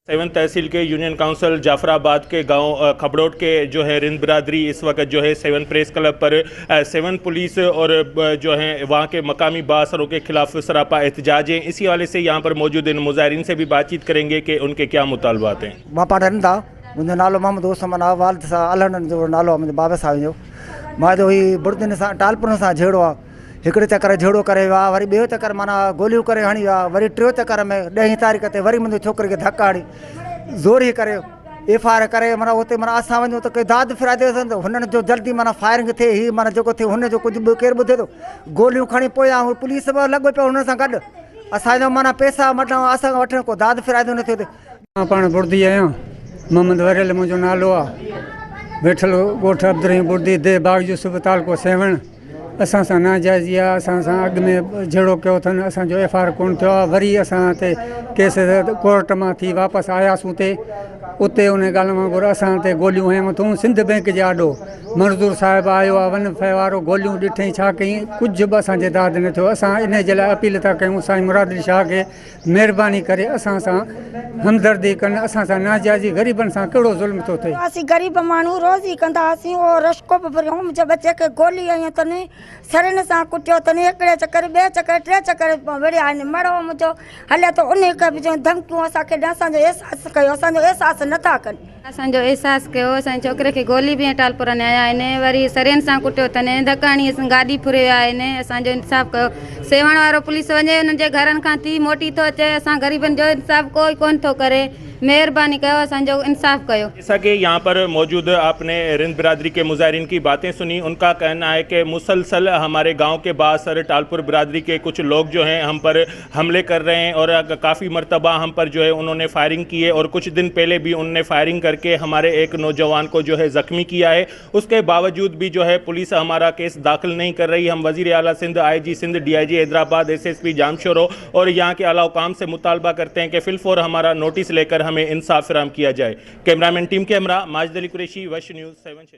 Seven तहसील के union council Jafrabad के गांव खबड़ोट के जो है रिंद बिरादरी इस वक्त जो है सेवन प्रेस क्लब पर सेवन पुलिस और जो है वहाँ के मकामी बासरों के खिलाफ सरापा एहतजाज है। इसी हवाले से यहाँ पर मौजूद इन मुजाहरीन से भी बातचीत करेंगे कि उनके क्या मुतालबात हैं। मां पाण रिंद आहियां, मुंहिंजो नालो मोहम्मद उस्मान आहे, वालिद साहिब अलहणनि जो नालो आहे मुंहिंजे बाबे साहिब जो। मांजो ही बुरदिन सां टालपुरनि सां झेड़ो आहे। हिकिड़े चक्कर झेड़ो करे वियो आहे, वरी ॿियो चक्कर माना गोलियूं करे हणी वियो आहे, वरी टियों चक्कर में ॾहीं तारीख़ ते वरी मुंहिंजे छोकिरे खे धक हणी ज़ोरी करे एफ I R करे माना उते माना असां वञूं त दाद फिराए त हुननि जो जल्दी माना फायरिंग थिए, हीअ माना जेको थियो हुनजो कुझु ॿियो केरु ॿुधे थो। गोलियूं खणी पोयां पुलिस बि लॻो पियो हुन सां गॾु, असांजो माना पैसा मटां असां वठण को दाद फिराए न थियो। मां पाण बुर्दी आहियां, मोहम्मद वरेल मुंहिंजो नालो आहे, वेठल ॻोठ अब्दुल बुर्दी, दे बाग यूसुफ, तालुको सेवण। असां सां नाजाइज़ी आहे, असां सां अॻु में झेड़ो कयो अथनि, असांजो एफ I R कोन थियो आहे। वरी असां ते केस कोर्ट मां थी वापसि आयासीं ते उते उन ॻाल्हि वांगुरु असां ते गोलियूं हयां अथऊं। सिंध बैंक जे आॾो मंज़ूर साहिबु आयो आहे वन फाइव वारो, गोलियूं ॾिठई छा कई, कुझु बि असांजे दाद न थियो। असां इन जे लाइ अपील था कयूं साईं मुराद अली शाह खे, महिरबानी करे असां सां हमदर्दी कनि, असां सां नाजाइज़ी ग़रीबनि सां कहिड़ो ज़ुल्म थो थिए। असीं ग़रीब माण्हू रोज़ी कंदा हुआसीं, उहो रश्को बि भरियो। मुंहिंजे बच्चे खे गोली हंई अथनि, सरनि सां कुटियो अथनि, हिकिड़े चक्कर ॿिए चक्कर टे चक्कर विढ़िया आहिनि। मड़ो मुंहिंजो हले थो, उन खे बि धमकियूं असांखे ॾियनि। असांजो अहसासु कयो, असांजो अहसासु नथा कनि। असांजो अहसासु कयो, असांजे छोकिरे खे गोली बि टालपुरनि आया आहिनि, वरी सरियनि सां कुटियो अथनि, धक हणी गाॾी फुरे विया आहिनि। असांजो इंसाफ़ कयो। सेवण वारो पुलिस वञे हुननि जे घरनि खां थी मोटी थो अचे, असां ग़रीबनि जो इंसाफ़ कोई कोन थो करे। महिरबानी कयो, असांजो इंसाफ़ कयो। जैसा कि यहाँ पर मौजूद आपने रिंद बिरादरी के मुजाहरीन की बातें सुनी, उनका कहना है कि मुसलसल हमारे गांव के बासर टालपुर बिरादरी के कुछ लोग जो हैं हम पर हमले कर रहे हैं और काफ़ी मरतबा हम पर जो है उन्होंने फायरिंग की है और कुछ दिन पहले भी उन्होंने फायरिंग करके हमारे एक नौजवान को जो है ज़ख्मी किया है। उसके बावजूद भी जो है पुलिस हमारा केस दाखिल नहीं कर रही। हम वज़ीर आला सिंध, आई जी Sindh, DIG Hyderabad, SSP Jamshoro और यहाँ के आला हुक्काम से मुतालबा करते हैं कि फिलफौर हमारा नोटिस लेकर हमें इंसाफ फराहम किया जाए। कैमरामैन टीम के हमरा माजिद अली कुरैशी, वश न्यूज़, सेवन शरीफ।